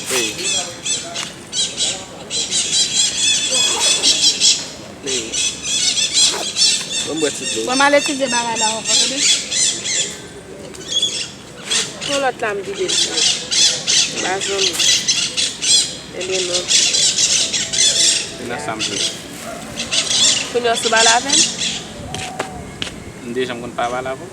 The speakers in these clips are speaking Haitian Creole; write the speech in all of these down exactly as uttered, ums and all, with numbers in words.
Hey. Hey. Ban m bwè ti dlo. Bon, m al etidye bagay la ankò, tande? Yon lòt la m vide l tou. M pa janm. Ebyen non. Se nan sa m vle. Kounye a w sou pale avè m? M deja m konn pa pale avè w.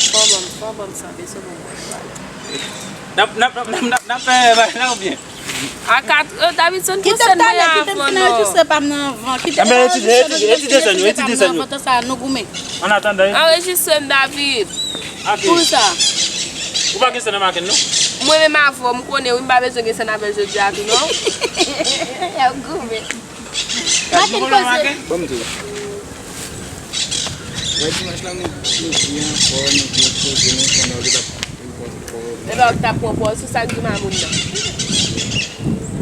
Fò ban m, fò ban m sa, bezwen ban m pale. N ap, n ap, n ap, n ap, n ap fè bagay la oubyen? A kat, euh, Davidson, kite m talè, kite m fè anrejistre pa m nan anvan. Kite m anrejistre, kite m talè, kite m fè anrejistre pa m nan anvan, tan sa a, nou goumen. Anrejistre m, David. Pou sa. Ou pa gen sè nan Maken, non? Mwen menm avè w, m konnen, wi, m pa bezwen gen sè n avè l jodi a tou, non. Y ap goumen. Maken, koze. Ban m di w. Wè, dimanch la, nou, nou byen anfòm, nou byen poze, nou konnen w te t ap vin pran pòz. Epa w t ap pran pòz sou sa k di Mamoun nan.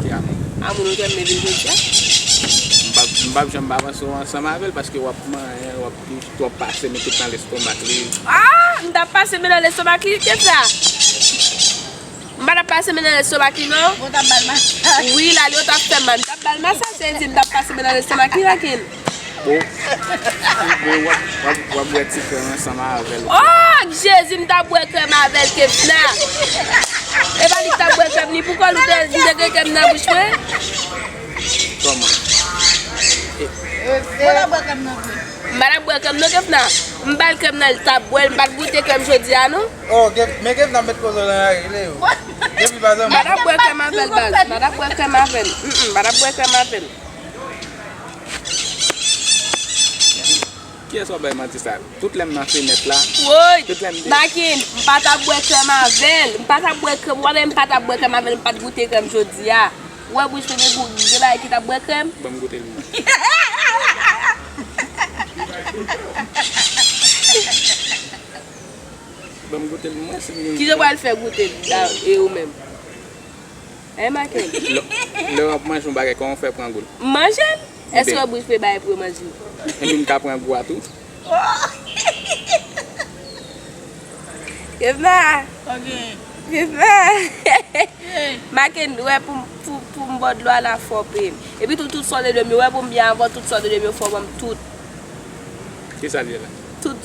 Ki Amoun? Amoun ou te vle vin jodi a? M p ap, m p ap janm pa panse w ansanm avè l, paske w ap manyen, w ap twòp pase men tout nan lestomak li. Ah! M t ap pase men nan lestomak li, Kefna? M pa t ap pase men nan lestomak li, non. Ou t ap ba l masaj. Wi, la, li yo t ap fè mal. M t ap ba l masaj, se di m t ap pase men nan lestomak li, Maken. Bon, bon, w ap, w ap, w ap bwè ti krèm ansanm avè l. Oh, Jezi, m t ap bwè krèm avè l, Kefna. E pa li k t ap bwè krèm li, poukò l ou te, m te gen krèm nan bouch mwen? Kòman? Ou t ap bwè krèm nan vre? M pa t ap bwè krèm non, Kefna. M ba l krèm nan, li t ap bwè l. M pa t goute krèm jodi a, non. Oh, Kef-, men Kefna met koze w nan lari, li yo. Depi pa zanmi. M pa t ap bwè krèm avè l, baz. M pa t ap bwè krèm avè l. Mm, mm, m pa t ap bwè krèm avè l. Kiyès w ap bay manti sa? Tout lè m nan fenèt la. Woy! Tout lè m de- Maken, m pa t ap bwè krèm avè l. M pa t ap bwè krèm. Ou pa wè m pa t ap bwè krèm avè l, m pa t goute krèm jodi a. Ou wè bouch mwen gen gou, gen bagay ki t ap bwè krèm? Ban m goute l mwen. Ban m goute l mwen, si m gen. Kijan w pral fè goute l, e ou menm? Hein, Maken? Lè, lè w ap manje yon bagay, kòman w fè pran gou l? M manje l? Èske w bouch mwen bay pou yo manje l? Ebyen, m ka pran gou a tou. Kevna! Ok. Kevna! Maken, wè pou, pou, pou m bò dlo a la fò peye m. Epi tou, tout sa w te dwe m yo, wè pou m byen avè w, tout sa w te dwe m yo, fò ban m tout. Kisa l ye la? Tout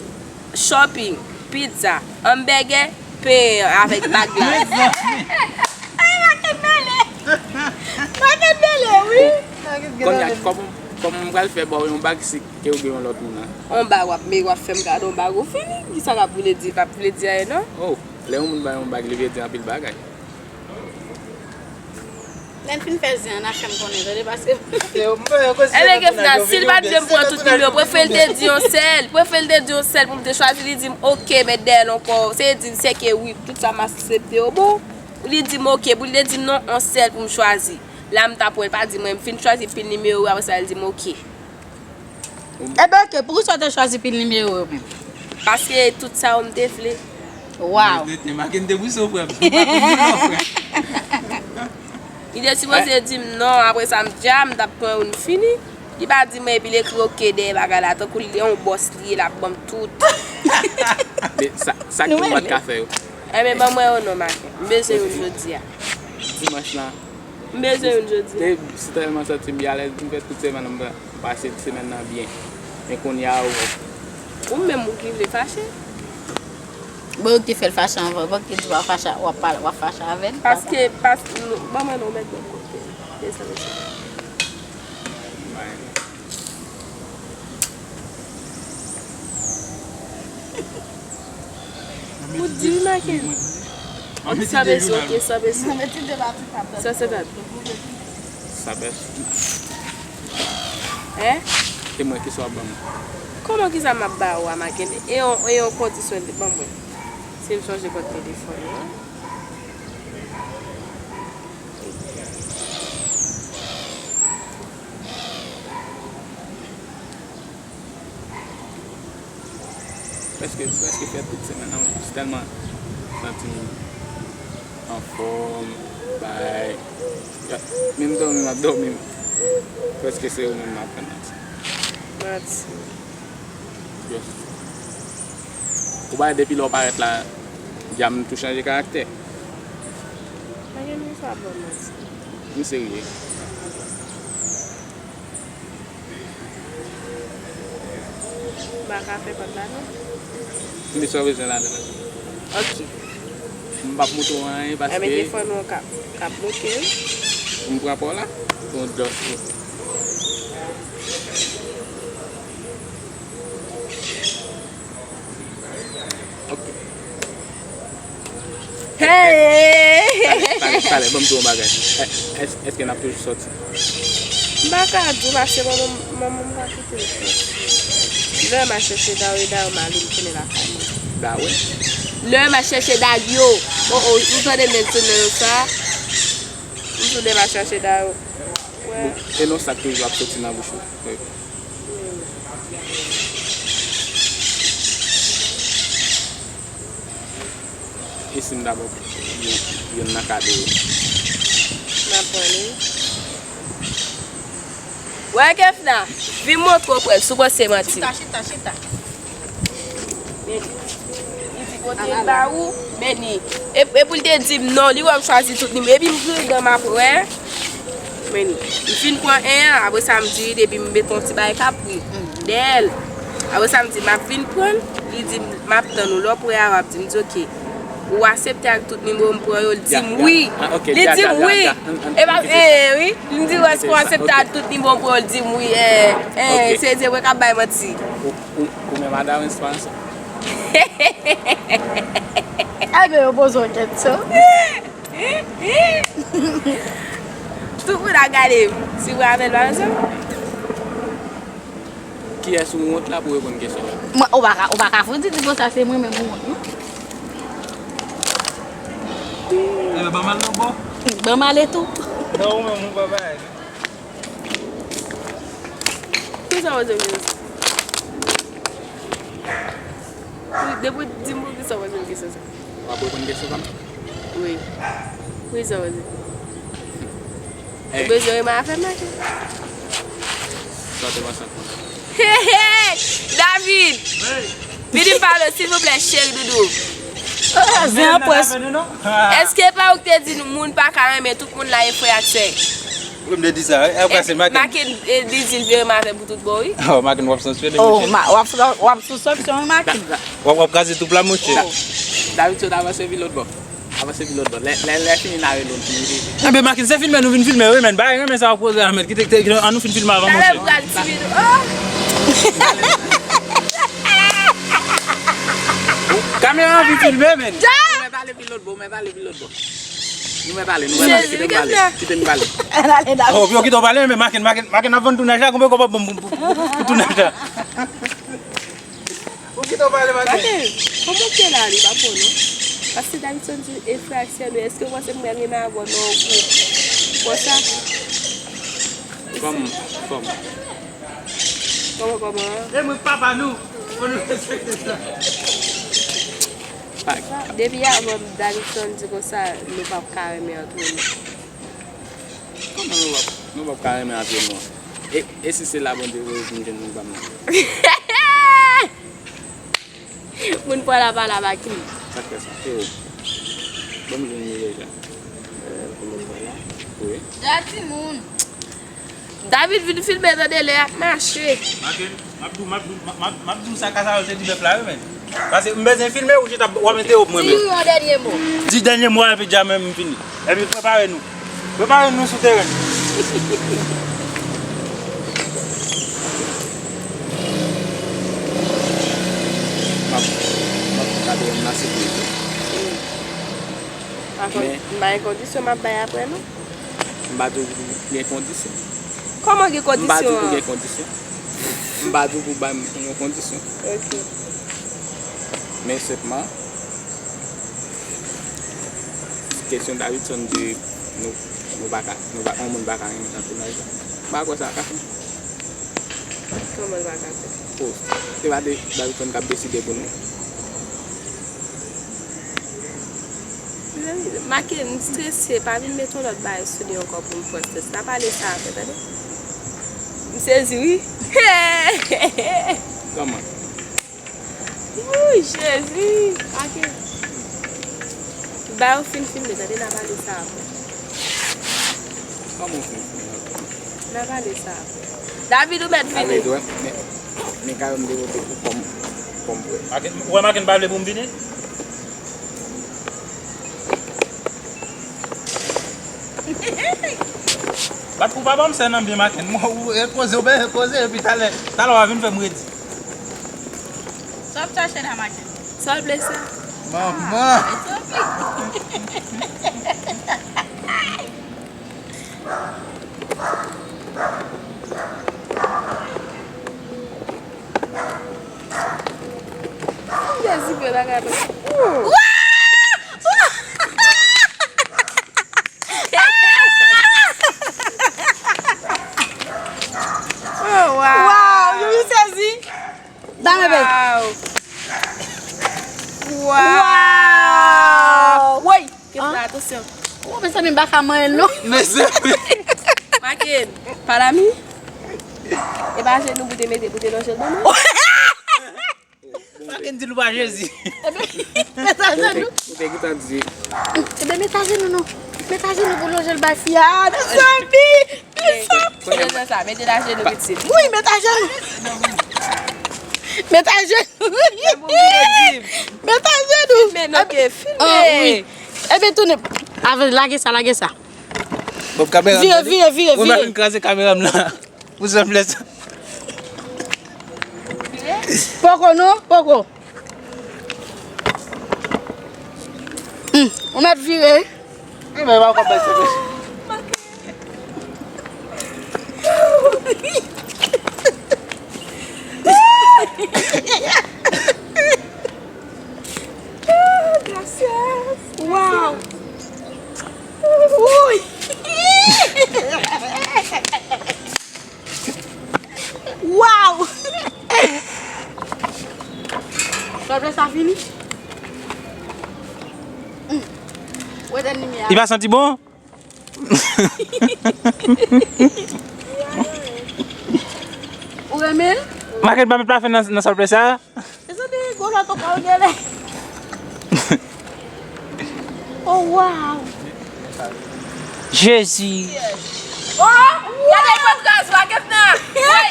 shopping, pizza, hamburger, peye avèk bag la. Ay, Maken mele! Maken mele, wi! Kounye a, kòman, kòman m pral fè ba w yon bag si ke w gen yon lòt moun an? On bag w ap, men w ap fè m kado yon bag ou fini. Kisa l ap vle di? L p ap vle di anyen, non? Oh, lè yon moun ba yon bag, li vle di anpil bagay. Lè n fin fè zen an, n a fè m konnen, tande, paske. Ebyen, Kevna, si l pa t vle m pran tout nimewo, prefere l te di yon sèl. Prefere l te di yon sèl pou m te chwazi. Li di m, "Ok, met dèyè l ankò." Se di l, se ke wi, tout sa m aksepte yo. Bon, li di m, "Ok." Pou li te di m, "Non, yon sèl pou m chwazi." La, m t ap wè, l pa di mwen, m fin chwazi pil nimewo, apre sa, l di m, "Ok." Ebyen, ok, poukisa w te chwazi pil nimewo yo menm? Paske tout sa yo m te vle. Waw! Li te sipoze di m non, apre sa m di a, m t ap pran youn fini. Li pa di mwen, epi l ekri ok dèyè bagay la, tankou l yon bòs li ye, l ap ban m tout. Men sa, sa k pou m pa t ka fè yo? Enben, ban mwen yo non, Maken. M bezwen youn jodi a. Dimanch lan. M bezwen youn jodi a. Se tèlman santi m byen alèz, m fè tout semèn an, m pase semèn nan byen. Men kounye a, ou. Ou menm ou ki vle fache. Bon, ou ki fè l fache anvan, bon, ki di w ap fache, w ap pale, w ap fache avè l. Paske, pas, ban mwen non, mèt mwen kote. Desann, desann. Ou di l, Maken. San pese, ok, san pese. San senkant. San pese. Hein? E mwen, kisa w ap ban mwen? Kòman kisa m ap ba ou a, Maken? E yon, e yon kondisyon li ban mwen. Si m sonje kòd telefòn nan. Prèske, prèske fè tout semèn nan, m tèlman santi m anfòm, bay. Menm dòmi, m ap dòmi. Prèske se ou menm m ap fè manti. Manti. Yes. Ou pa wè depi lè w parèt la, dja m tou chanje karaktè. Pa gen moun sa bon manti. M serye. M pa ka fè kòd la non. Men sa w bezwen ladan l? Ok. M p ap montre w anyen paske. Ebyen telefòn ou ka, ka bloke wi. M pran pa w la. Pou yon dòs tou. Ok. Hey! Talè, talè, talè, ban m di w yon bagay. È-, èske, èske n ap toujou sòti? M pa ka di w paske manman, manman m pa kite m sòti. Lè m a chèche Dayo, Dayo m ale m tounen lakay mwen. Dayo? Lè m a chèche Dayo. Oh, oh, ou tande men sou nan sa? M tou de m a chèche Dayo. Wè. Bon, e non sa k toujou ap sòti nan bouch ou. Wi. E si m ta ba w youn, youn nan kado yo? M ap pran li. Wè Kefna, vin montre w prèv, si w panse manti. Chita, chita, chita. Men li, li di kote l ba ou, men li. E, e pou l te di m non, li wè m chwazi tout nimewo. Epi m grigan m ap wè. Men li. M fin pran en an, apre sa m di, epi m met yon ti bagay k ap ri dèyè l. Apre sa m di, m ap vin pran l. Li di, m ap tann ou. Lè w prè a, w ap di m. M di, oke. Ou aksepte ak tout nimewo m pran yo? Li di m wi. Li di m wi. E pa, e, wi. Li di, èske ou aksepte ak tout nimewo m pran yo? Li di m wi. E, e, se Dye mwen k ap bay manti. Ou, ou, ou menm a Darwin Spancer? Ebyen, yo poze w kesyon. Tout moun ap gade m. Si mwen avè l pa ansanm? Kiyès ou wont la pou reponn kesyon an? Mwen, ou pa ka, ou pa ka fout di, di konsa se mwen menm ou wont, non? Ebyen, ban m al nan bò. Ban m ale tou. Non, ou menm, ou pa bay. Poukisa w poze m kesyon sa? Depi w di m poukisa w poze m kesyon sa. W ap reponn kesyon pa m? Wi. Poukisa w poze? Ou bezwen ri m avè m, Maky? Sa w te panse ankò? Hey, hey! David! Vini pale, silvouplè, cheri doudou. Zen an pwès. Èske pa ou ki te di nou moun pa ka renmen tout moun la e frè ak sè? Wi, m te di sa, wi. Apre se Maken. Maken, e, li di l vire m avè m pou tout bon, wi. Oh, Maken, w ap sansyone, monchè. Oh, w ap sou, w ap sou sanksyon, wi, Maken. W ap, w ap kraze twoup la, monchè. Davidson, avanse vin lòt bò. Avanse vin lòt bò. Lè, lè, lè fini n a rele w, fini, fini. Enben, Maken, se filme nou vin filme, wi, men. Bagay renmen sa w ap poze a, men. Kite, kite, kite, ann nou fin filme avan, monchè. Talè m pral tire nou. Oh! Kamera an vin filme, men. Ou mèt ale vin lòt bò, ou mèt ale vin lòt bò. Nou mèt pale, nou mèt pale, kite m pale, kite m pale. Oh, yo kite w pale, men Maken, Maken, Maken ap vann tounaj la, konbyen kòb w ap ban m pou, pou, pou, pou tounaj la? Ou kite w pale, Maken. Maken, kòman w te la, li pa bon, non? Paske Davidson di, e frè ak sè nou, èske w panse m pral renmen avè w nan yon gwoup konsa? Kòman, kòman? Kòman, kòman? E mwen papa nou, fò nou respekte sa. Depi avan Davidson di konsa, nou p ap ka renmen antre nou. Kòman nou p ap, nou p ap ka renmen antre nou an? E, e si se la Bondye voye vin jwenn nou pa m nan? Moun pa la pa la pa ki? Sa k fè sa? Frero, ban m jwenn li deja. Wi. Dati moun. David vin filme tande lè y ap mache. Maken, m ap di w, m ap di w, m ap, m ap, m ap di w sa Kasawòl te di bèf la, wi, men. Paske m bezwen filme, ou chita, w ap entewonp mwen, men. Di yon dènye mo. Di dènye mo a, epi dja menm m fini. Epi prepare nou. Prepare nou sou teren. M ap, m ap gade yon mache pou li. M pa konn, m pa gen kondisyon m ap bay apre, non. M pa di w pou gen kondisyon. Kòman gen kondisyon an? M pa di w pou gen kondisyon. M pa di w pou ban m yon kondisyon. Ok. Men senpman, kesyon Davidson di nou, nou pa ka, nou pa, yon moun pa ka renmen nan tounaj la. M pa kwè sa ka fèt. Kòman l pa ka fèt? Oh, se pa de Davidson k ap deside pou nou. Mezanmi, Maken, m strese, pa vin met yon lòt bagay sou li ankò pou m pran strès. N a pale sa apre, tande. M sezi, wi. Kòman? Wouy, Jezi! Ake. Ba yo fin filme, tande, n a pale sa apre. Kòman w fin filme? N a pale sa apre. David, ou mèt vini. David, wè, men, men kare m dewote pou kòm, kòm frè. Maken, ou wè Maken pa vle pou m vini? Bat pou papa m sè nan byen Maken. Mwen, ou repoze, ou byen repoze, epi talè, talè w a vin fè m redi. Sa w ap chache la, Maken? Sa w ap lese? Manman! Ah, it's okay. Jezi, bebe, bagay. Oh, wow. Wow, Youri sezi. Dam bebe. Wow. Wow. Wow. Woy. Kèt la, atansyon. Ou mezanmi, m pa ka manyen l non. Mezanmi. Maken, pa la mi. E pa jenou pou te mete, pou te lonje l ban mwen. Maken di l ou pa Jezi. Ebyen, met ajenou. Ou te gentan di. Ebyen, met ajenou non. Met ajenou pou lonje l bay fi a. Mezanmi. Mezanmi, sa, mete l ajenou pitit. Wi, met ajenou. Met ajenou. Met ajenou. Filme non, ke filme. Ah, wi. Ebyen, tounen. Avè, lage sa, lage sa. Bon, kamera m, vire, tande. Vire, vire, vire. Mwen pa fin kraze kamera m la. Pou zanflè sa. Poko non, poko. Hmm, ou mèt vire. Wi, men pa konprann sa. Gracias. Wow. Uy. Wow. Sa vle sa fini? Mm. Wè dènye a. Li pa santi bon? Ou renmen l? Maken pa met pa fen nan, nan sòl près sa. Mezanmi, gwo lòt ankò, w genlè. Oh, wow. Jezi. Oh, gade l pot razwa, Kètna. Woy.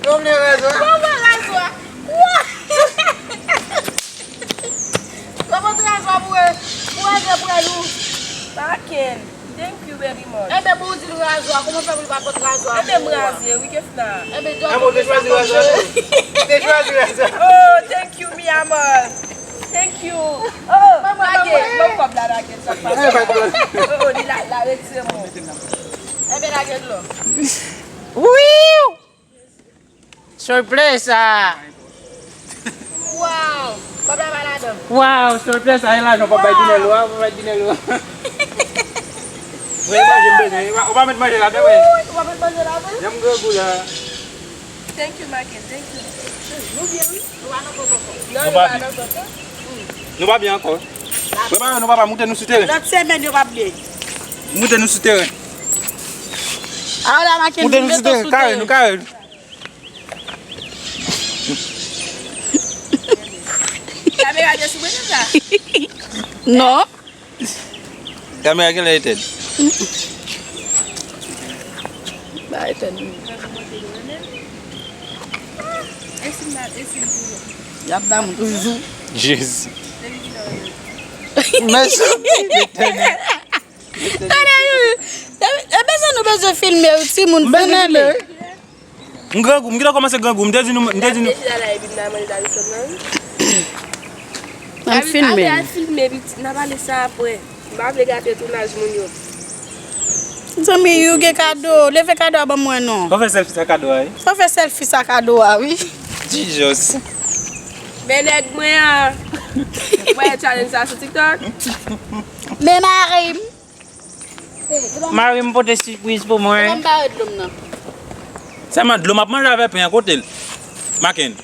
Yo vle razwa. Bon, bon, razwa. Wow. Yo pot razwa pou, pou André pou nou. Maken. Thank you, baby mom. Enben, pou w di l razwa, kòman fè pou l pa pot razwa? Enben, m raze, wi, Kètna. Enben, Djòl, ou te chwazi razwa tou. Ou te chwazi razwa. Oh, thank you, mi amor. Thank you. Oh, lage, ban m kòb la, lage, sa k pase. Oh, oh, li la, la, retire mwen. Enben, lage dlo. Wiw! Surprise sa! Wow! Kòb la pa ladan. Wow, surprise sa, e lajan w pap bay Dinèlo a, w pap bay Dinèlo a. Mwen manje m bezwen, ou pa, ou pa met manje ladan, wi. Ou pa met manje ladan? Janm grangou la. Thank you, Maken, thank you. Nou byen, wi. Nou pa nan kòkòkò. Non, nou pa nan kòkòkò. Nou pa byen ankò. Prepare nou, papa, moute nou sou teren. Lòt semèn, yo p ap byen. Moute nou sou teren. A, la, Maken, moute nou sou teren, kare nou, kare nou. Kamera gen sou mwen konsa? Non. Kamera genlè etèn. Ba etèn. Y ap damou toujou. Jezi. Mezanmi, Letènèl. Tande, e bezwen nou bezwen filme wi, timoun, vin ale. M grangou, m gentan kòmanse grangou, m te di nou, m te di nou. N ap filme. Al filme, pitit, n a pale sa apre. M pa vle gate tounaj moun yo. Zanmi, yo gen kado, leve kado a ban mwen non. Fò fè selfie sa kado a, wi. Fò fè selfie sa kado a, wi. Jesus. Men nèg mwen an. Mwen challenge sa sou TikTok. Men mari m. Mari m pote sipriz pou mwen. Ban m bare dlo m nan. Sèlman dlo m ap manje avè pen an, kote l? Maken.